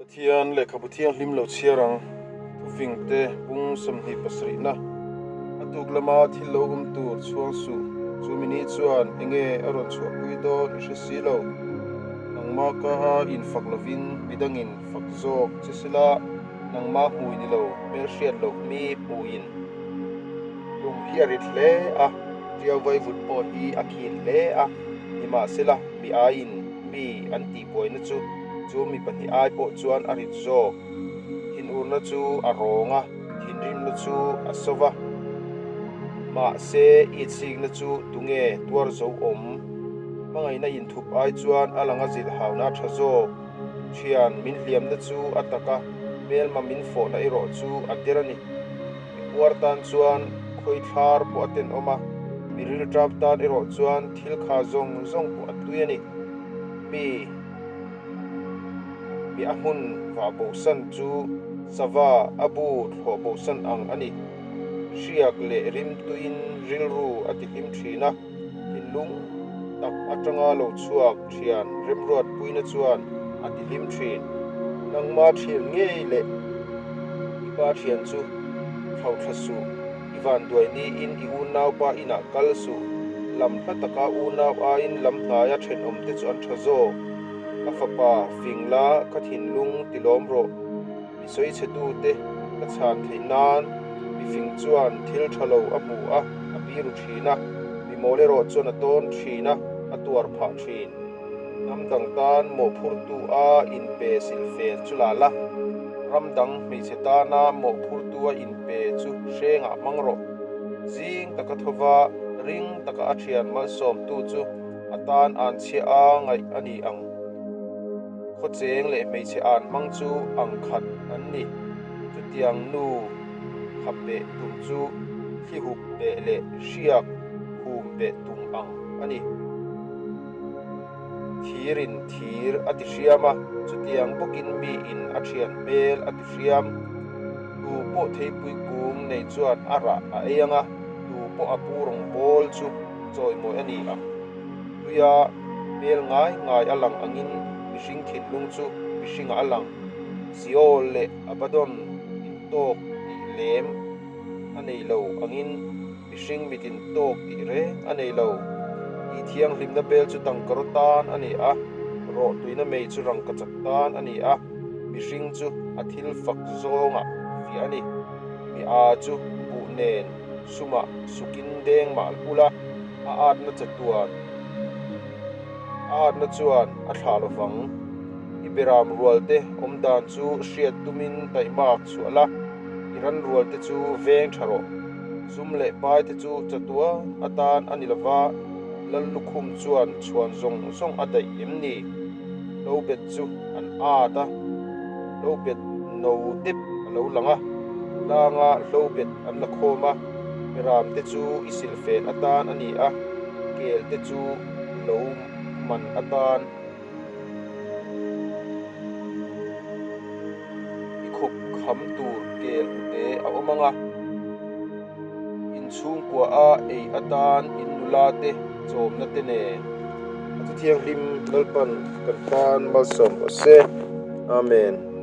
Pathian lehkhabu thianghlim lo chhiar ang, thufingte bung 27 na. A tuk lama thil lo awm tur chhuang suh, chu mi ni chuan enge a rawn chhuahpui dawn i hre si lo. Nangmah ka a infak lovin midangin fak zawk che sela, nangmah hmui ni lo hmelhriat loh mi hmuin. Lung hi a rit hle a, ṭiau vaivut pawh hi a khin hle a, nimahsela mi aiin mi an tihbuaina chu chu mi pahnih ai pawh chuan a rit zawk. Thinurna chu a rawng a, thinrimna chu a so va. Mahse, itsikna chu tunge tuar zo awm? Hmangaihna inthup ai chuan a langa zilh hauna a tha zawk. Thian min hliamna chu a tak a, hmelma min fawhna erawh chu a der a ni. Mi puar tan chuan khawi thlar pawh a tenawm a, mi rilṭam tan erawh chuan thil kha zawng zawng pawh a tui a ni. Mi mi a hmun vah bosan chu sava a bu thlawh bosan ang a ni. Hriak leh rimtuiin rilru a tihlim ṭhin a. Thinlung tak atanga lo chhuak thian remruatpuina chuan a ti hlim thin. Nangma thian ngei leh i pa thian chu thlauhthla suh, i vanduai niin i unaupa inah kal suh, lam hla taka unau aiin lam hnaia thenawmte chu an tha zawk. Ka fapa, fing la, ka thinlung ti lawm rawh. Mi sawichhetute ka chhan theih nan mifing chuan thil tha lo a hmu a, a biru thin a, mi mawl erawh chuan a tawn thin a, a tuar phah thin. Hnam dang tan mawhphurtu a inpe silfen chu la la, ram dang hmeichhe tana mawhphurtu a inpe chu hrengah hmang rawh. Zing taka thova ring taka a thian malsawmtu chu a tan anchhia a ngaih a ni ang. Khawcheng leh hmeichhe an hmang chu ang khat an ni. Chutiang nu khap beh tum chu thli hup beh leh hriak hum beh tum ang a ni. Thirin thir a ti hriam a, chutiang bawkin miin a thian hmel a ti hriam. Tu pawh theipui kung nei chuan a rah a ei ang a, tu pawh a pu rawngbawl chu chawimawi a ni ang. Tuia hmel ngai ngai a lang angin mihring thinlung chu mihringah a lang. Seol leh Abaddon intawk tih lem a nei lo angin mihring mit intawk tih reng a nei lo. Tih thianghlimna bel chu tangkaraw tan a ni a, rawhtuina mei chu rangkachak tan a ni a, mihring chu a thil fak zawngah fiah a ni. Mi a chu buh nen sumah sukin deng mah ula, A atna chatuan, a atna chuan a thlah lo vang. I beram rualte awm dan chu hriat tumin taihmak chhuah la, i ran rualte chu veng tha rawh. Zum leh paite chu chatuan atan a ni lova, Lal lukhum chuan chhuan zawng zawng a daih em ni? Lo bet chu an at a, lo bet no dep a lo lang a, tlanga hlo bet an la khawm a. Ram te chu i silfen atan a ni a, kel te chu lo man atan i khup kham tur kel hnute a awm ang a, inchhungkua a ei atan in nula te chawmna te nen. A thu thianghlim Lalpan kan tan malsawm rawh se. Amen.